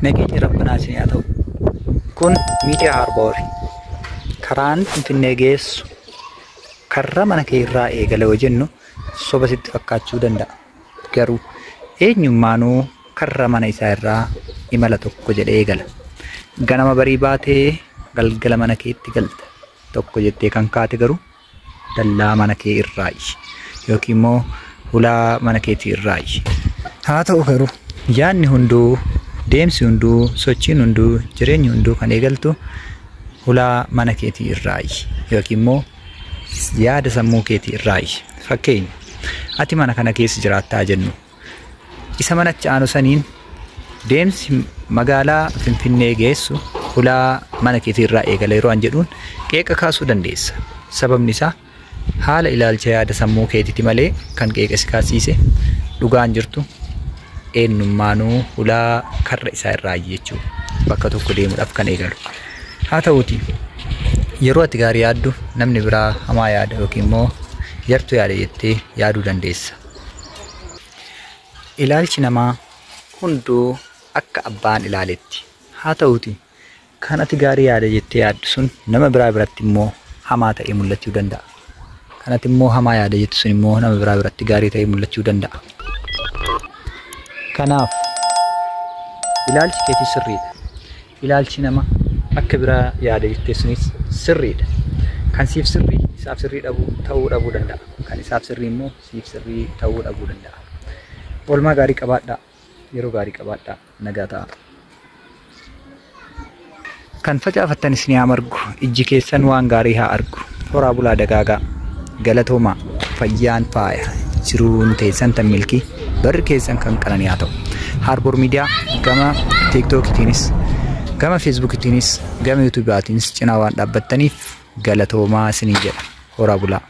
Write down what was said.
Nageenyi Rabbanaa isin haa ta'u. Kun miidiyaa Harboori. Karaan Finfinnee geessu karra mana kee irraa eegala yoo jennu soba sitti fakkaachuu danda'a. Garuu eenyummaanuu karra mana isaa irraa imala tokko jedhee eegala. Ganama barii baatee galgala mana keetti galta. Tokko jettee kan kaate garuu dallaa mana kee irraayi yookiin immoo hulaa mana keetii irraayi. Haa ta'u garuu yaadni hunduu, deemsi hunduu, sochiin hunduu, jireenyi hunduu kan eegaltu hulaa mana keetii irraayi yookiin immoo yaada sammuu keetii irraayi. Fakkeenya ati mana kana keessa jiraattaa jennu isa manatti aanu saniin deemsi magaalaa Finfinnee geessu hulaa mana keetii irraa eegala yeroo an jedhuun qeeqa kaasuu dandeessa. Sababni isaa haala ilaalcha yaada sammuu keetiiti malee kan qeeqa si kaasiise dhugaan jirtu eenyummaanuu hulaa karra isaa irraa jechuudha. Bakka tokko deemuudhaaf kan eegalu. Haa ta'uuti yeroo ati gaarii yaaddu namni biraa hamaa yaada yookiin immoo yartuu yaada jettee yaaduu dandeessa. Ilaalchi namaa hunduu akka abbaan ilaaletti. Haa ta'uuti kan ati gaarii yaada jettee yaaddu sun nama biraa biratti immoo hamaa ta'ee mul'achuu danda'a. Kan ati immoo hamaa yaada jettu sun immoo nama biraa biratti gaarii ta'ee mul'achuu danda'a. Kanaaf ilaalchi keetii sirriidha. Ilaalchi nama akka biraa yaada jettee sunis sirriidha. Kan siif sirrii isaaf sirrii dhabuu ta'uu dhabuu danda'a. Kan isaaf sirrii immoo siif sirrii ta'uu dhabuu danda'a. Oolmaa gaarii qabaadhaa. Yeroo gaarii qabaadhaa. Nagaa ta'aa. Kan facaafattan isin haa margu. Ijji keessan waan gaarii haa argu. Horaa bulaa dagaagaa. Galatoomaa. Fayyaan faaya. Jiruun teessan tan milkii. Barri keessan kan qananii haa ta'u. Harboor Miidiyaa gama TikTokitiinis, gama Facebookitiinis, gama YouTubeaatiinis cinaa waan dhaabbattaniif galatoomaa isiniin jedha. Horaa bulaa.